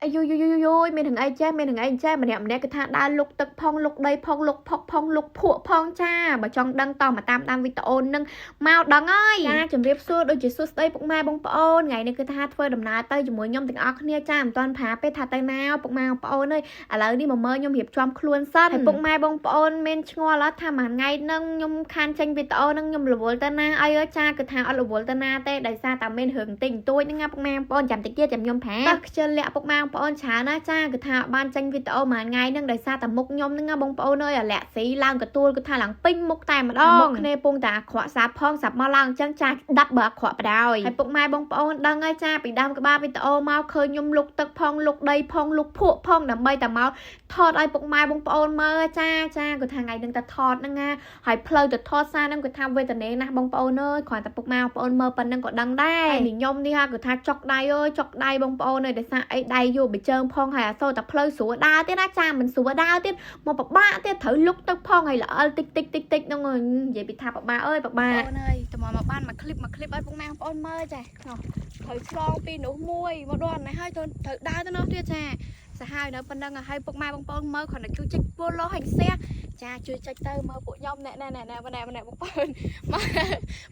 អាយយយយយយមាននឹងអីចេះមាននឹងអីចេះម្នាក់ម្នាក់គឺថាដើរលុកទឹកផងលុកដីផងលុកផុកផងលុកភក់ផងចាបើចង់ដឹងតមកតាមតាមវីដេអូនឹងមកដឹងហើយចាជម្រាបសួរដូចជាសួស្តីពុកម៉ែបងប្អូនថ្ងៃនេះគឺថាធ្វើដំណើរទៅជាមួយខ្ញុំទាំងអស់គ្នាចាមិនទាន់ប្រាពេលថាទៅណាពុកម៉ែបងប្អូនអើយឥឡូវនេះមកមើលខ្ញុំរៀបចំខ្លួនសិនហើយពុកម៉ែបងប្អូនមានឆ្ងល់អត់ថាមួយថ្ងៃហ្នឹងខ្ញុំខានចេញវីដេអូហ្នឹងខ្ញុំរវល់ទៅណាអីចាគឺថាអត់រវល់ទៅណាទេដោយសារតែមានរឿងតិចបន្តួចហ្នឹងណាពុកម៉ែបងប្អូនចាំតិចទៀតចាំខ្ញុំប្រាប់តោះខ្ជិលលាក់ពុកម៉ែបងប្អូនច្រើនណាចាគឺថាបានចេញវីដេអូមួយថ្ងៃហ្នឹងដោយសារតែមុខខ្ញុំហ្នឹងណាបងប្អូនអើយអាលាក់ស៊ីឡើងកទួលគឺថាឡើងពេញមុខតែម្ដងមុខគ្នាពងតែអាក្រក់សាផងសាប់មកឡើងអញ្ចឹងចាដាប់បើអាក្រក់បដ ாய் ហើយពុកម៉ែបងប្អូនដឹងហើយចាពីដើមក្បាលវីដេអូមកឃើញខ្ញុំលុកទឹកផងលុកដីផងលុកភក់ផងដើម្បីតែមកថតឲ្យពុកម៉ែបងប្អូនមើលចាចាគឺថាថ្ងៃហ្នឹងតែថតហ្នឹងណាហើយផ្លូវទៅថតសារហ្នឹងគឺថាវេទនាណាស់បងប្អូនអើយគ្រាន់តែពុកម៉ែបងប្អូនមើលប៉ុណ្្នឹងក៏ដឹងដែរហើយនេះខ្ញុំនេះហាគឺថាចុកដៃអើយចុកដៃបងប្អូនអើយដោយសារអីដៃយូរបជើងផងហើយអសូរតែផ្លូវស្រួលដើរទៀតណាចាមិនស្រួលដើរទៀតមកពិបាកទៀតត្រូវលុកទឹកផងហើយល្អិលតិចតិចតិចតិចហ្នឹងនិយាយពីថាពិបាកអើយពិបាក បងអើយតើមកបានមួយคลิปមួយคลิปឲ្យពុកម៉ែបងប្អូនមើលចាណោះត្រូវឆ្លងពីនោះមួយមកដល់នេះហើយត្រូវត្រូវដើរទៅនោះទៀតចាសាហាវនៅប៉ុណ្្នឹងឲ្យពុកម៉ែបងប្អូនមើលគ្រាន់តែជួយចុច follow ហើយ share ចាជួយចុចទៅមើលពួកខ្ញុំណែណែណែណែណែណែបងប្អូនមក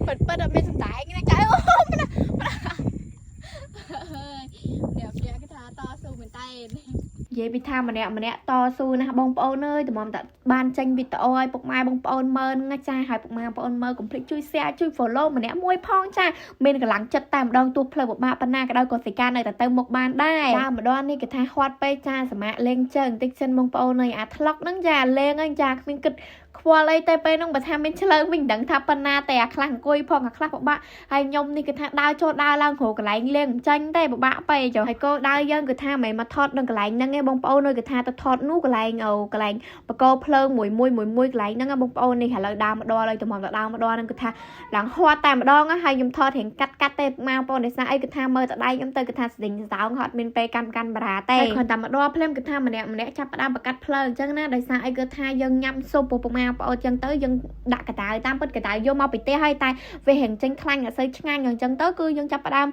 ពិតពិតអត់មានសំដែងណាចាអូណាណានេះនេះគេថាតស៊ូមែនតើ និយាយពីថាម្នាក់ម្នាក់តស៊ូណាស់បងប្អូនអើយតម្រាំតែបានចេញវីដេអូឲ្យពុកម៉ែបងប្អូនមើលហ្នឹងណាចាហើយពុកម៉ែបងប្អូនមើលកុំភ្លេចជួយ share ជួយ follow ម្នាក់មួយផងចាមានកម្លាំងចិត្តតែម្ដងទោះផ្លូវពិបាកប៉ុណ្ណាក៏ដោយក៏សិកានៅតែទៅមុខបានដែរចាម្ដងនេះគេថាហត់ពេកចាសម្រាប់លេងជើងបន្តិចសិនបងប្អូនអើយអាថ្លុកហ្នឹងចាលេងហ្នឹងចាគ្មានគិតខ្វល់អីតែពេលហ្នឹងបើថាមានឆ្លើងវិញមិនដឹងថាប៉ុណ្ណាតែអាខ្លះអង្គុយផងអាខ្លះពិបាកហើយខ្ញុំនេះគឺថាដើរចូលដើរឡើងគ្រូកន្លែងលេងមិនចាញ់ទេពិបាកពេកចុះហើយគោដៅយើងគឺថាមិនមែនមកថតនៅកន្លែងហ្នឹងទេបងប្អូនអើយគឺថាទៅថតនោះកន្លែងអូកន្លែងបកោភ្លើងមួយមួយមួយមួយកន្លែងហ្នឹងណាបងប្អូននេះឥឡូវដើរមកដល់ហើយទៅមកដើរមកដល់ហ្នឹងគឺថាឡើងហត់តែម្ដងហើយខ្ញុំថតរៀងកាត់កាត់ទេមកបងប្អូនដោយសារអីគឺថាមើលតដៃខ្ញុំទៅគឺថាស្ដេញសោងហត់មានពេលកាន់កាន់បារាទេហើយគ្រាន់តែមកដល់ភ្លាមគឺថាម្នាក់ម្នាក់ចាប់ផ្ដើមបកាត់ផ្លូវអញ្ចឹងណាដោយសារអីគឺថាយើងញ៉ាំស៊ុបពុកម៉ែបងប្អូនអញ្ចឹងទៅយើងដាក់កដៅតាមពិតកដៅយកមកពីផ្ទះហើយតែវារៀងចេញខ្លាញ់អត់សូវឆ្ងាញ់អញ្ចឹងទៅគឺយើងចាប់ផ្ដើម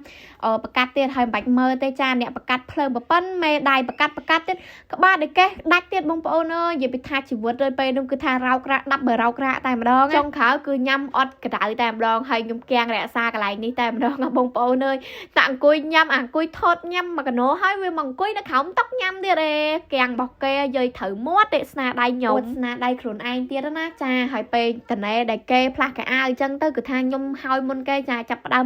បកាត់ទៀតហើយមិនបាច់មើលទេចាអ្នកបកាត់ភ្លើងប្រប៉ិនមេដៃបកាត់បកាត់ទៀតក្បាលដែលកេះដាច់ទៀតបងប្អូនអើយនិយាយពីថាជីវិតទៅពេលនោះគឺថារោករាក់ដាប់បើរោករាក់តែម្ដងចុងក្រោយគឺញ៉ាំអត់កដៅតែម្ដងហើយខ្ញុំគាំងរក្សាកន្លែងនេះតែម្ដងណាបងប្អូនអើយតាអង្គុយញ៉ាំអង្គុយថតញ៉ាំមកកណោហើយវាមកអង្គុយនៅក្រោមតុញ៉ាំទៀតឯគាំងរបស់គេយាយត្រូវមាត់ទេស្នាដៃខ្ញុំស្នាដៃខ្លួនឯងទៀតណាចាហើយពេលតណែដែលគេផ្លាស់កៅអៅអញ្ចឹងទៅគឺថាខ្ញុំហើយមុនគេចាចាប់ផ្ដើម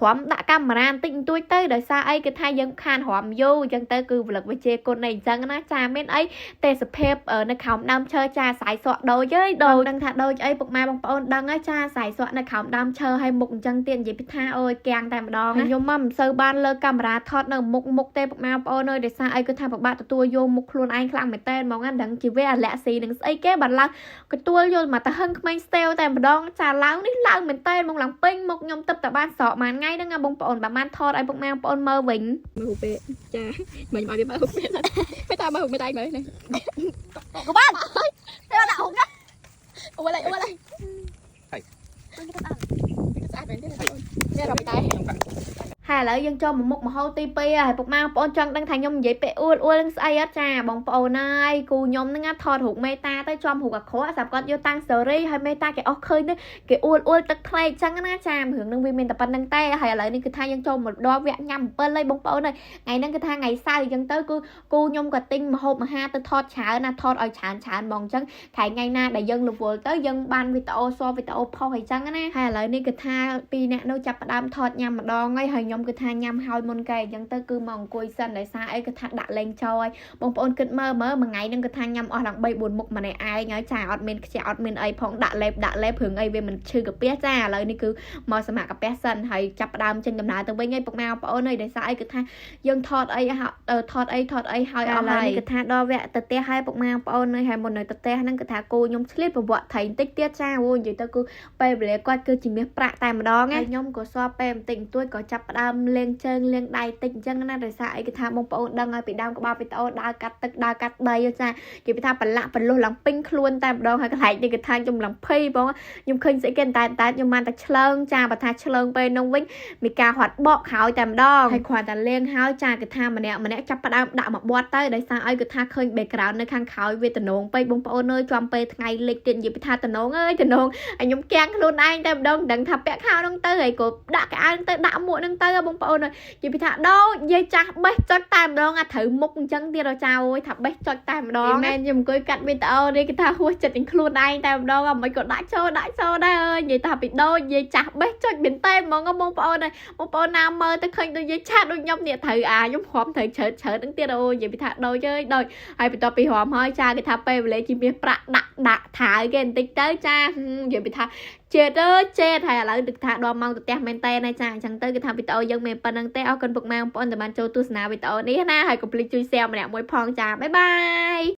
រំដាក់កាមេរ៉ាបន្តិចបន្តួចទៅដោយសារអីគឺថាយើងខានរំយូរអញ្ចឹងទៅគឺផលិតវិជាគុណអីអញ្ចឹងណាចាមានអីទេសភាពនៅក្រោមដើមឈើចាสายសក់ដូចអើយដូចដឹងថាដូចអីពុកម៉ែបងប្អូនដឹងហើយចាสายសក់នៅក្រោមដើមឈើហើយមុខអញ្ចឹងទៀតនិយាយពីថាអូយគាំងតែម្ដងខ្ញុំមកមិនសូវបានលើកកាមេរ៉ាថតនៅមុខមុខទេពុកម៉ែបងប្អូនអើយដោយសារអីគឺថាពិបាកទទួលយកមុខខ្លួនឯងខ្លាំងមែនតើហ្មងណាដឹងជាវាអាលាក់ស៊ីនឹងស្អីគេបានឡើង ទទួលយល់មកទៅហឹងក្មេងស្ទេវតែម្ដងចាឡើងនេះឡើងមែនតើមកឡើងពេញមុខខ្ញុំទឹកតែបានស្រកមួយថ្ងៃហ្នឹងណាបងប្អូនបើបានថតឲ្យពុកម៉ែបងប្អូនមើលវិញ មើលរូបពេលចាមិនឲ្យវាមើលរូបពេលពេលតាមមើលរូបពេលតែមើលនេះ កបានទេដាក់ហុកណា អូយអូយ ហើយ ស្អាតមែនទេនេះរំតែ ហើយឥឡូវយើងចូលមកមុខមហោទី2ហើយពុកម៉ែបងប្អូនចង់ដឹងថាខ្ញុំនិយាយពេលអួលអួលនឹងស្អីអត់ចាបងប្អូនហើយគូខ្ញុំហ្នឹងណាថតរូបមេតាទៅចំរូបអាក្រក់ស្រាប់គាត់យកតាំង story ហើយមេតាគេអស់ឃើញទៅគេអួលអួលទឹកភ្នែកចឹងណាចារឿងហ្នឹងវាមានតែប៉ុណ្្នឹងទេហើយឥឡូវនេះគឺថាយើងចូលមកដល់វគ្គញ៉ាំ7ហើយបងប្អូនហើយថ្ងៃហ្នឹងគឺថាថ្ងៃសៅរ៍អញ្ចឹងទៅគឺគូខ្ញុំក៏ទិញម្ហូបអាហារទៅថតច្រើនណាថតឲ្យច្រើនច្រើនហ្មងអញ្ចឹងខែថ្ងៃណាដែលយើងរវល់ទៅយើងបានវីដេអូសវីដេអូផុសអីចឹងណាហើយឥឡូវនេះគឺថាពីរអ្នកនោះចាប់ផ្ដើមថតញ៉ាំម្ដងហើយហើយខ្ញុំគឺថាញ៉ាំហើយមុនគេអញ្ចឹងទៅគឺមកអង្គុយសិនដោយសារអីគឺថាដាក់លេងចូលហើយបងប្អូនគិតមើលមើលមួយថ្ងៃហ្នឹងគឺថាញ៉ាំអស់ឡើង3 4មុខម្នាក់ឯងហើយចាអត់មានខ្ជះអត់មានអីផងដាក់លេបដាក់លេបរឿងអីវាមិនឈឺកាពះចាឥឡូវនេះគឺមកសម្រាប់កាពះសិនហើយចាប់ផ្ដើមចេញដំណើរទៅវិញហើយពុកម៉ែបងប្អូនហើយដោយសារអីគឺថាយើងថតអីហថតអីថតអីហើយអស់ហើយគឺថាដល់វគ្គទៅផ្ទះហើយពុកម៉ែបងប្អូនហើយហើយមុននៅទៅផ្ទះហ្នឹងគឺថាគូខ្ញុំឆ្លៀតប្រវត្តិថៃបន្តិចទៀតចាអូនិយាយទៅគឺពេលវេលាគាត់គឺជាមាសប្រាក់តែម្ដងហើយខ្ញុំក៏សល់ពេលបន្តិចបន្តួចក៏ចាប់ផ្ដើម មលាងជើងលាងដៃតិចអញ្ចឹងណាដោយសារអីគេថាបងប្អូនដឹងហើយពីដើមក្បាលវីដេអូដើរកាត់ទឹកដើរកាត់ដីចាគេថាប្រឡាក់ប្រលុះឡើងពេញខ្លួនតែម្ដងហើយកន្លែងនេះគេថាខ្ញុំឡើងភ័យបងខ្ញុំឃើញស្អីគេតែតែខ្ញុំបានតែឆ្លើងចាបើថាឆ្លើងពេលនោះវិញមានការហត់បកក្រោយតែម្ដងហើយគ្រាន់តែលាងហើយចាគេថាម្នាក់ម្នាក់ចាប់ផ្ដើមដាក់មកបត់ទៅដោយសារអីគេថាឃើញ background នៅខាងក្រោយវាតំណងពេកបងប្អូនអើយចំពេលថ្ងៃលិចទៀតនិយាយពីថាតំណងអើយតំណងហើយខ្ញុំគាំងខ្លួនឯងតែម្ដងមិនដឹងថាពាក់ខោហ្នឹងទៅហើយក៏ដាក់កៅអៅហ្នឹងទៅដាក់មួកហ្នឹងទៅបងប្អូនអើយនិយាយពីថាដូចយាយចាស់បេះចុចតែម្ដងអាត្រូវមុខអញ្ចឹងទៀតដល់ចៅអើយថាបេះចុចតែម្ដងមែនខ្ញុំអង្គុយកាត់វីដេអូនេះគេថាហួសចិត្តនឹងខ្លួនឯងតែម្ដងមិនក៏ដាក់ចូលដាក់ចូលដែរអើយនិយាយថាពីដូចយាយចាស់បេះចុចមែនតើហ្មងបងប្អូនអើយបងប្អូនណាមើលទៅឃើញដូចយាយឆាតដូចខ្ញុំនេះត្រូវអាខ្ញុំហមត្រូវជ្រើតជ្រើតហ្នឹងទៀតអូនិយាយពីថាដូចអើយដូចហើយបន្ទាប់ពីហមហើយចាគេថាពេលវេលាជាមាសប្រាក់ដាក់ដាក់ថៅគេបន្តិចទៅចានិយាយពីថាចេតអើយចេតហើយឥឡូវទឹកថាដល់ម៉ោងទៅផ្ទះមែនតើណាចាអញ្ចឹងទៅគេថាវីដេអូយើងមានប៉ុណ្្នឹងទេអរគុណពុកម៉ែបងប្អូនដែលបានចូលទស្សនាវីដេអូនេះណាហើយកុំភ្លេចជួយ share ម្នាក់មួយផងចាបាយបាយ។